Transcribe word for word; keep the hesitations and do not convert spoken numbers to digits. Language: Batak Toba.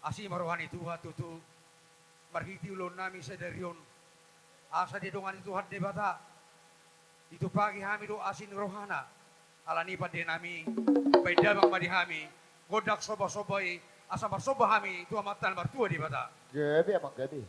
Asi ma roha ni Tuhan tutu, marhite ulaonnami sadari on. Asa didongani Tuhan Debata, ditumpahi hami do asi ni rohana. Alani i pandenami, baen damang ma di hami gondang sombasomba i, asa marsomba hami tu Amanta na martua Debata. Gabe, amang, gabe.